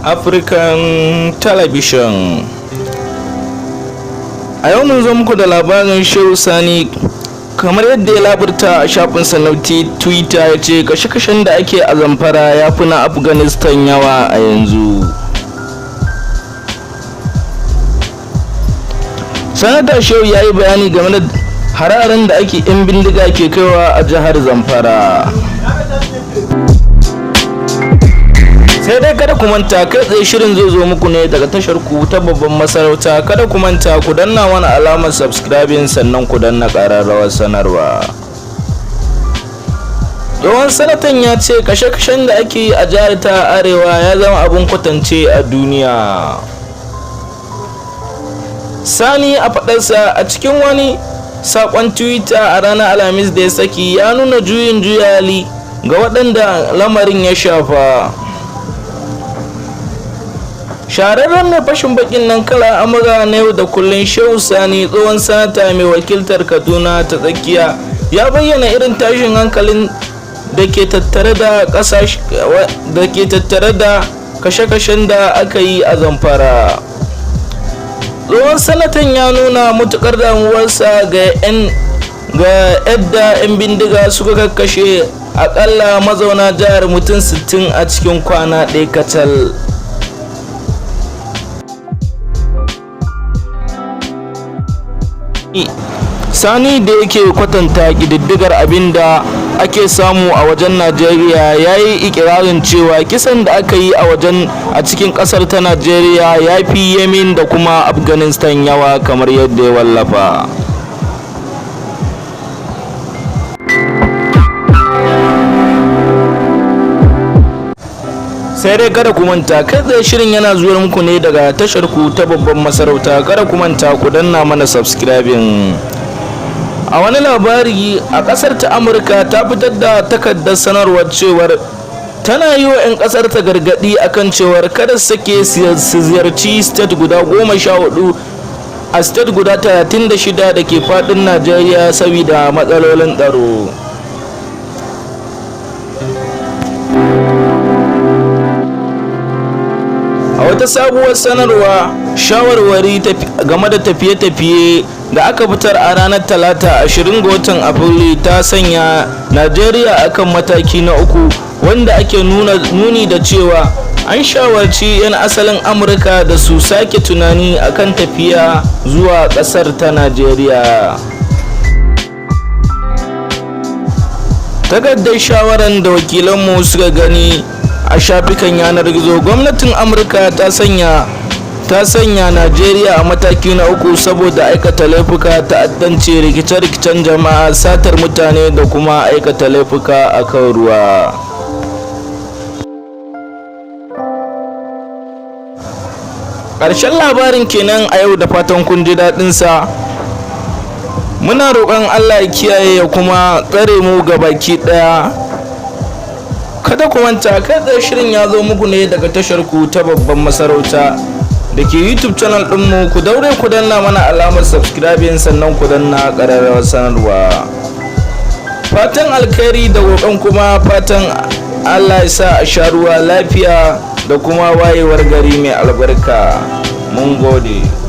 African Television. A yau mun zo muku da labarin Shehu Sani kamar yadda ya labarta a shafinsa na Twitter, ya ce kashe-kashen da ake a Zamfara ya fi na Afghanistan yawa a yanzu. Sanata Shehu ya yi bayani game da hararen da ake 'yan bindiga ke kaiwa a jihar Zamfara. Sai dai kada ku manta, kai tsaye shirin zai zo muku ne daga tashar ku ta Babban Masarauta. Kada ku manta ku danna mana alamar subscribing, sannan ku danna ƙararrawar sanarwa. Tsohon sanatan ya ce kashe-kashen da ake yi a jihar ta Arewa ya zama abin kwatance a duniya. Sani, a faɗarsa a cikin wani saƙon Twitter a ranar Alhamis da ya saki, ya nuna juyin juyali ga waɗanda lamarin ya shafa. Shahararren mai fashin bakin nan kala amura na yau da kullun, Shehu Sani, tsohon sanata mai wakiltar Kaduna ta Tsakiya, ya bayyana irin tashin hankalin da ke tattare da da ke tattare da kashe-kashen da aka yi a Zamfara. Tsohon sanatan ya nuna matukar damuwarsa ga 'yan ga yadda 'yan bindiga suka kakkashe akalla mazauna jihar mutum 60 a cikin kwana ɗaya kacal. Sani, da yake kwatanta ƙididdigar abin da ake samu a wajen Najeriya, ya yi ikirarin cewa kisan da aka yi a wajen a cikin ƙasar ta Najeriya ya fi Yemen da kuma Afghanistan yawa, kamar yadda ya wallafa. Sai dai kada ku manta, kai tsaye shirin yana zuwa muku ne daga tashar ku ta Babban Masarauta. Kada ku manta ku danna mana subscribing. A wani labari, a kasar ta Amurka ta fitar da takardar sanarwar cewar tana yi wa 'yan kasar ta gargadi akan cewar kada su sake su ziyarci state guda 14 a state guda 36 da ke fadin Najeriya saboda matsalolin tsaro. A wata sabuwar sanarwa shawarwari game da tafiye-tafiye da aka fitar a ranar Talata 20 ga watan Afrilu ta sanya Najeriya akan mataki na uku, wanda ake nuni da cewa an shawarci 'yan asalin Amurka da su sake tunani akan tafiya zuwa kasar ta Najeriya. Takardar shawaran da wakilanmu suka gani a shafukan yanar gizo, gwamnatin Amurka ta sanya Najeriya a mataki na uku saboda aikata laifuka, ta'addanci, rikice-rikicen jama'a, satar mutane da kuma aikata laifuka a kan ruwa. Ƙarshen labarin kenan a yau, da fatan kun ji daɗinsa. Muna roƙon Allah ya kiyaye ya kuma tsare mu ga baki ɗaya. Kada ku manta, kai tsaye shirin ya zo muku ne daga tashar ku ta Babban Masarauta da ke YouTube channel ɗinmu. Ku daure ku danna mana alamar subscribing, sannan ku danna ƙararrawar sanarwa. Fatan alkhairi da roƙon kuma fatan Allah ya sa a sha ruwa lafiya da kuma wayewar gari mai albarka. Mun gode.